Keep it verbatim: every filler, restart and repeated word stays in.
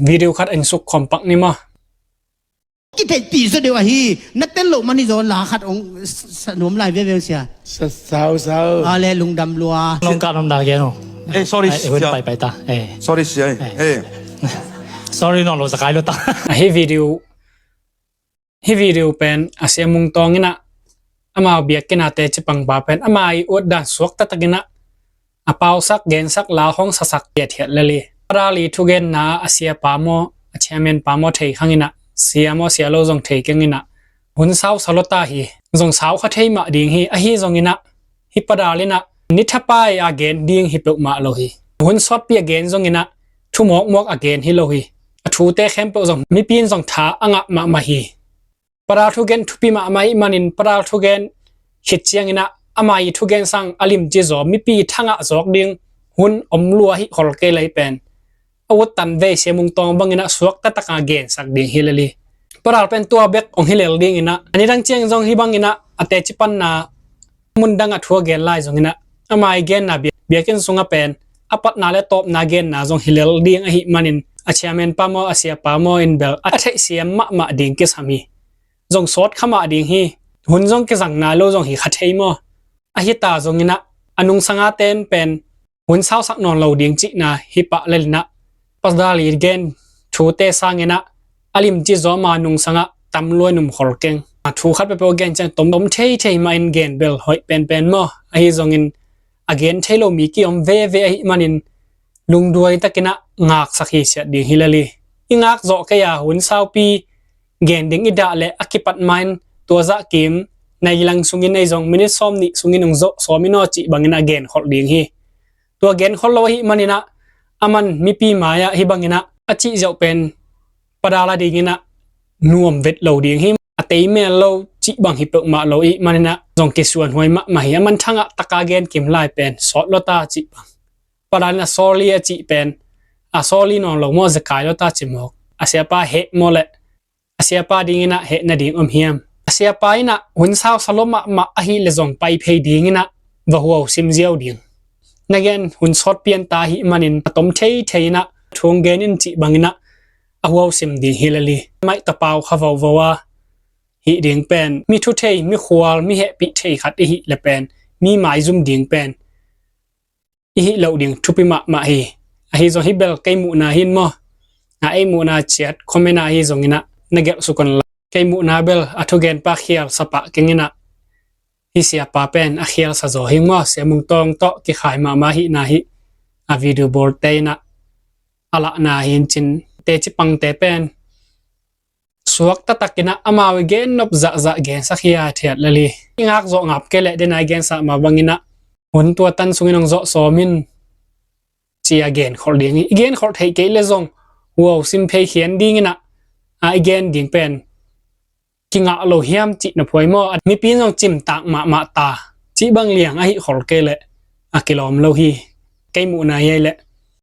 Video khat in suk khawm pak ni maw? Kitheihpih zaw deuh ahi, na tel loh man hi zaw, la khat hong sa nuam lai veve sia. Sa, sau, sau. A le lungdam lua. Lungka nuam da gen uh. Eh, sorry, sia. Pai, pai ta. Eh. Sorry, sia. Eh. Sorry, nong lo sa kai lo ta. A hi video, hi video pen a Sia Mung Tawng in ah, amau biakinn a teci pangpa pen ama i ut dan suak taktak in ah, a pausak, gensak, la hong sasak hiathiat lel hi. Padal i thugenna a siapa maw, a chairman pa maw thei khang in ah, sia maw sia lo zong thei keng in ah, hun sau sa lo ta hi. Zong sau kha thei mah ding hi. Ahi zongin ah, hi padal in ah, ni thapai a gen ding hi peuhmah lo hi. Hun sawtpi a gen zongin ah, thu mawkmawk a gen hi lo hi. A thute khempeuh zong mipi in zong tha a ngah mahmah hi. Padal thugen thupi mahmah ahih manin padal thugen khit ciangin ah, ama i thugen sang a limci zaw, mipi thangah zawk ding hun om lua hi khol kei lai pen, a ut tan vei Sia Mung Tawng bangin ah suak taktak a gensak ding hi lel hi. Padal pen tua bek hong hi lel dingin ah, a nidang ciang zong hi bangin ah a teci panna mun dang a thu a gen lai zongin ah, ama i genna bia-, biakinn sungah pen a patna le tawpna genna zong hi lel ding ahih manin, a chairman pa maw, a siapa maw in bel a theihsiam mahmah ding kisam hi. Zong sawt kha mah ding hi. Hun zong kizang nai lo zong hi kha thei maw? Ahi ta zongin ah, a nungsanga ten pen hun sausak nawn lo ding cihna hi pah lel in ah, padal i gen thute sangin ah, a limci zaw ama nungsangah tam lua in um khol keng. A thu khat peuhpeuh a gen ciang tom, tom thei thei mah in gen bel hoih penpen maw? Ahi zongin a gen thei lo mi ki om veve ahih manin, lungduai takin ah ngaksak hi siat ding hi lel hi. I ngak zawh kei a, hun saupi gen ding i dah leh a kipat ma in, tua zah kim, nai lang sungin ei zong minit sawm nih sungin hong zawh sawm in aw cih bangin a gen kholh ding hi. Tua gen kholh lo ahih manin ah, aman mipi mai-ah hi bangin ah a cih ziau pen padal a dingin ah nuam vet lo ding hi. A tei mel lo cih bang hi peuhmah lo ahih manin ah, zong kisuanhuai mahmah hi. Aman thangah taka gen kim lai pen sawt lo ta cih bang. Padal in a sorry a cih pen, a sorry nawn lo maw, zekai lo ta ci mawk. A siapa heh maw leh, a siapa dingin ah heh nading om hiam? A siapa in ah hun sau sa lo mahmah ahih leh zong pai phei dingin ah va huau sim ziau ding. Na gen hun sawt pian ta ahih manin a tom thei thei in ah thu hong gen in cih bangin ah a huau sim ding hi lel hi. Maih tapau kha vovo a hih ding pen, mi thu thei, mi khual, mi hehpih thei khat i hih leh pen, mi maizum ding pen i hih loh ding thupi mahmah hi. Ahi zong hi bel kei muhna hi in maw? A ei muhna ciat comment ah hi zongin ah na gelh suk un la. Kei muhna bel a thugenpa khialsa pah keng in ah, hi siapa pen a khialsa zaw hi maw? Sia Mung Tawng tawh kikhai mahmah ahihna hi. A video bawlte in ah a lahna hi in cin, teci pangte pen suak taktak in ah amau i gen nop zahzah gensak hi a thiat lel hi. I ngak zawh ngap kei leh, den a i gensa mah bangin ah, hun tua tan sungin hong zawh sawm in ci a gen kholh ding hi. I gen kholh theih kei leh zong huau sim phei khian dingin ah, a i gen ding pen kingah lo hiam cih na phuai maw? Mipi in zong cimtak mahmah ta cih bang liang ahih khol kei leh a kilawm lo hi. Kei muhna hi leh,